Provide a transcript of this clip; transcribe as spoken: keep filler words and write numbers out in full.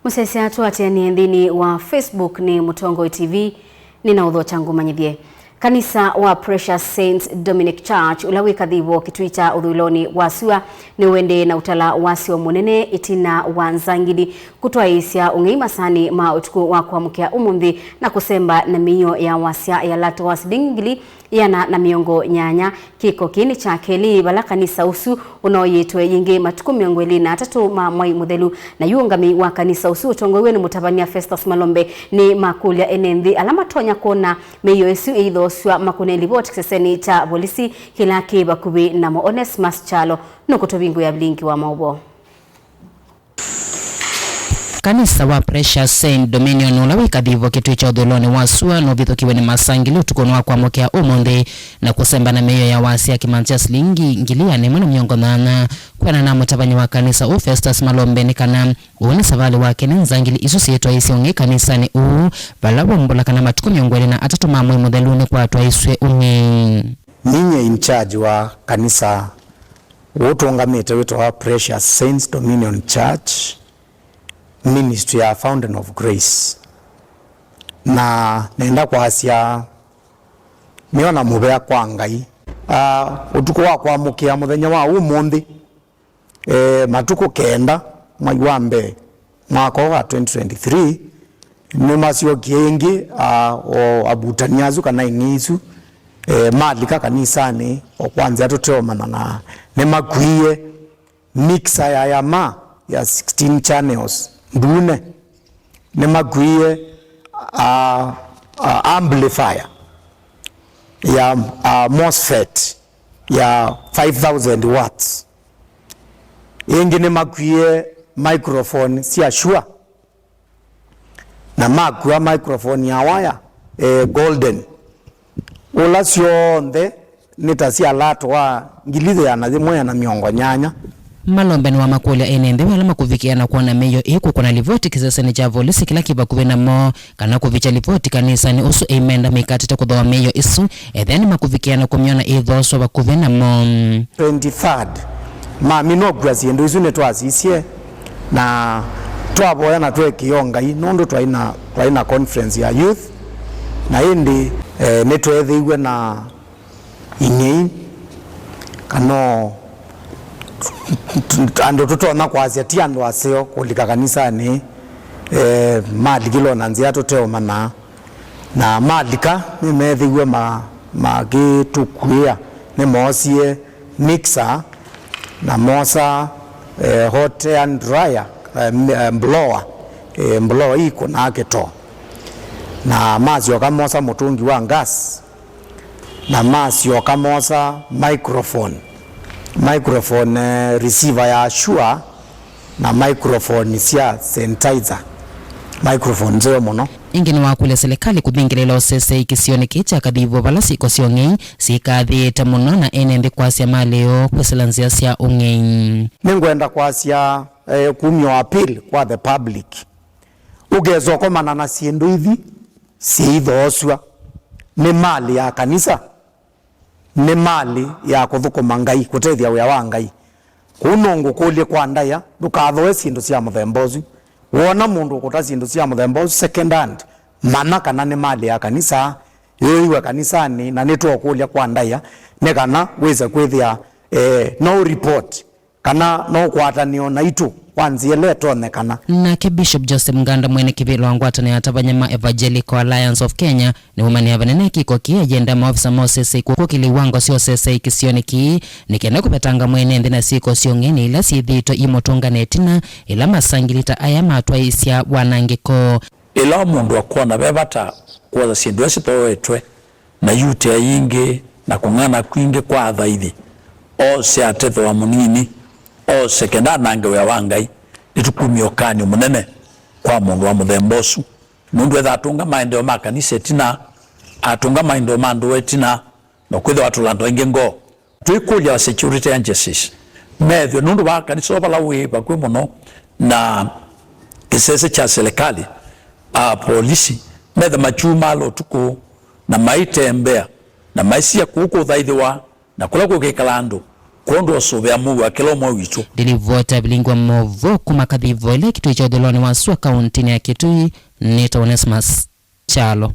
Mũsyaĩĩsya tũatĩanĩe nthĩnĩ wa Facebook nĩ Mũtongoi T V, nĩ na ũthokya ngũmanyĩthye. Kanisa wa Precious Saints Dominic Church, ũla wĩ Kathivo kĩtui kya ũthũĩlonĩ wa sua, nĩũendee na ũtala wasyo mũnene ĩtina wa nzangili kũtwaĩĩsya ũng'ei masaanĩ ma ũtukũ wa kwamũkĩa ũmũnthĩ na kũsemba na mĩio ya wasya ya Lato wa silingi ngili ĩana na mĩongo nyanya. Kĩko kĩĩ nĩ kya kelĩ vala kanisa ũsu ũnoyĩtwe yĩngĩ matukũ mĩongo ĩlĩ na atatũ ma mwai mũthelu, na yu ũngamĩi wa kanisa ũsu ũtongoew'e nĩ mũtavany'a Festus Malombe nĩ makũlya ene nthĩ ala matonya kwona mĩio ĩsu ĩithoosw'a makũne livoti kĩsesenĩ kya volisi kĩla kĩ vakuvĩ namo. Onesmus Kyalo nũkũtũvingũĩa vilingi wa maũvoo. Kanisa wa Precious Saint Dominion, ũla wĩ Kathivo kĩtui kya ũthũĩlonĩ wa sua, nũvithũkiwe nĩ masangili ũtukũnĩ wa kwamũkĩa ũmũnthĩ na kũsemba na mĩio ya wasya kĩmanza kya silingi ngili ĩana ĩmwe na mĩongo nyanya. Kwĩanana na mũtavany'a wa kanisa ũũ Festus Malombe, nĩ kana ũũ nĩ savalĩ wa kelĩ nzangili isu syĩtwaĩĩsye ũng'ei kanisanĩ ũũ, vala waumbũla kana matukũ mĩongo ĩlĩ na atatũ ma mwei mũthelu nĩkwatwaĩĩsw'e ũng'ei. Ninyie in charge wa kanisa ũũ tũũngamĩte wĩtawa Precious Saints Dominion Church, Ministry ya Fountain of Grace. Na nenda kwasya nĩona mũvea kwa Ngai. Ah, ũtukũ wa kwamũkĩa mũthenya wa ũmũnthĩ, eh, matukũ kenda mwai wa mbee mwaka ũũ wa twenty twenty-three, nĩmasyokie ĩngĩ, ah, o avutani asu kana ing'ei isu, eh, malika kanisanĩ o kwa nzĩa tũteũmanya, na nĩmakuie mixer ya Yamaha ya sixteen channels ndune. Nĩmakuie, ah, ah, amplifier ya, ah, MOSFET ya five thousand watts. Ĩngĩ nĩmakuie microphone sya Shure, na makua microphone ya waya, eh, Golden. Ũla syonthe nĩ ta sya Lato wa ngili ĩana yĩmwe na mĩongo nyanya. Malombe nĩwamakũlya ene nthĩ ala makũvikĩĩa na kwona mĩio ĩĩ kũkũna livoti kĩsesenĩ kya volisi kĩla kĩ vakuvĩ namo, kana kũvikya livoti kanisanĩ ũsu ĩimenda mĩikatĩte kũthooa mĩio ĩsu, ethĩa nĩmakũvikĩĩa na kũmyona ĩithooswa vakuvĩ namo. Twenty-third, mami nokua syĩndũ isu nĩtwasisye, na twavoya na tweekĩĩa Ngai, nũndũ twaĩ na, twaĩ na conference ya youth, na ĩndĩ, eh, nĩtweethĩiwe na ing'ei, kana o andũ tũtonya kwasya ti andũ aseo kũlika kanisanĩ, eh, malikile o na nzĩa tũteũmanya. Na malika nĩmeethĩiwe ma-, makĩtũkuĩa, nĩmoosie mixer, na moosa, eh, hot air dryer, eh, m-, eh, blower, eh, blower ĩkũnaa kĩtoo. Na masyoka moosa mũtũngi wa gas, na masyoka moosa microphone, microphone, eh, receiver ya Shure, na microphone sya sanitizer, microphone nzeo mũno. Ĩngĩ nĩwakũlya silikalĩ kũvingĩlĩla ũseseĩ kĩsionĩ kĩĩ kya Kathivo vala syĩko sya ũng'ei syĩkathĩĩte mũno na ene nthĩ kwasya malĩo kwĩsĩla nzĩa sya ũng'ei. Nĩngwenda kwasya, eh, kumya appeal kwa the public. Ũkesa ũkomana na syĩndũ ithi syĩithoosw'a nĩ malĩ ya kanisa, nĩ malĩ ya kũthũkũma Ngai, kũtethya wĩa wa Ngai. Kũu no ngũkũlye kwa ndaĩa, ndũkathoe syĩndũ sya mũthemba ũsu. Woona mũndũ ũkũta syĩndũ sya mũthemba ũsu second hand, manya kana nĩ malĩ ya kanisa, yũĩwe kanisanĩ, na nĩtũũkũlya kwa ndaĩa, nĩ kana wĩse kwĩthĩa, eh, no report kana no ũkwatanĩo naitũ kwa nzĩa ĩla ĩtonyekana. Nake Bishop Joseph Nganda, mwene kĩvĩla wa ngwatanĩo ya atavany'a ma Evangelical Alliance of Kenya, nĩwũmanĩa vanene kĩko kĩĩ, ayenda maovisa ma ũseseĩ kũkĩlĩw'a ngo sya ũseseĩ kĩsionĩ kĩĩ, nĩ kenda kũvetanga mwene nthĩ na syĩko sya ũng'ei ila syĩthĩĩtwe imũtũngana ĩtina, ĩla masangili ta aya matwaĩĩsya wanangĩko. Ĩla o mũndũ akwona ve vata kwosa syĩndũ ila sithoetwe na iutĩa yingĩ na kũng'ana kwingĩ kwa athaithi, ose ate thooa mũnini, ose kenda anange wĩa wa Ngai, nĩtũkumya ũkany'o mũnene kwa mũndũ wa mũthemba ũsu, nũndũ etha atũnga maendeeo ma kanisa ĩtina, atũnga maendeeo ma ndũa ĩtina, na kwĩthĩwa atũla andũ aingĩ ngoo. Twĩkũlya security agencies methwe, nũndũ vaa kanisa ũũ vala wĩ vakuvĩ mũno na kĩsese kya silikalĩ, apolisi methe makyumaala ũtukũ na maitembea na maisisya kũu kũthaithĩwa na kũla kũkĩkala andũ, Kwondũ ũsũvĩa mũuo kĩla ũmwe witũ. Ndilivota vilingwa movo kuma Kathivo ĩla kĩtui kya ũthũlonĩ wa sua kaũntĩnĩ ya Kitui nĩ ta Onesmus Kyalo.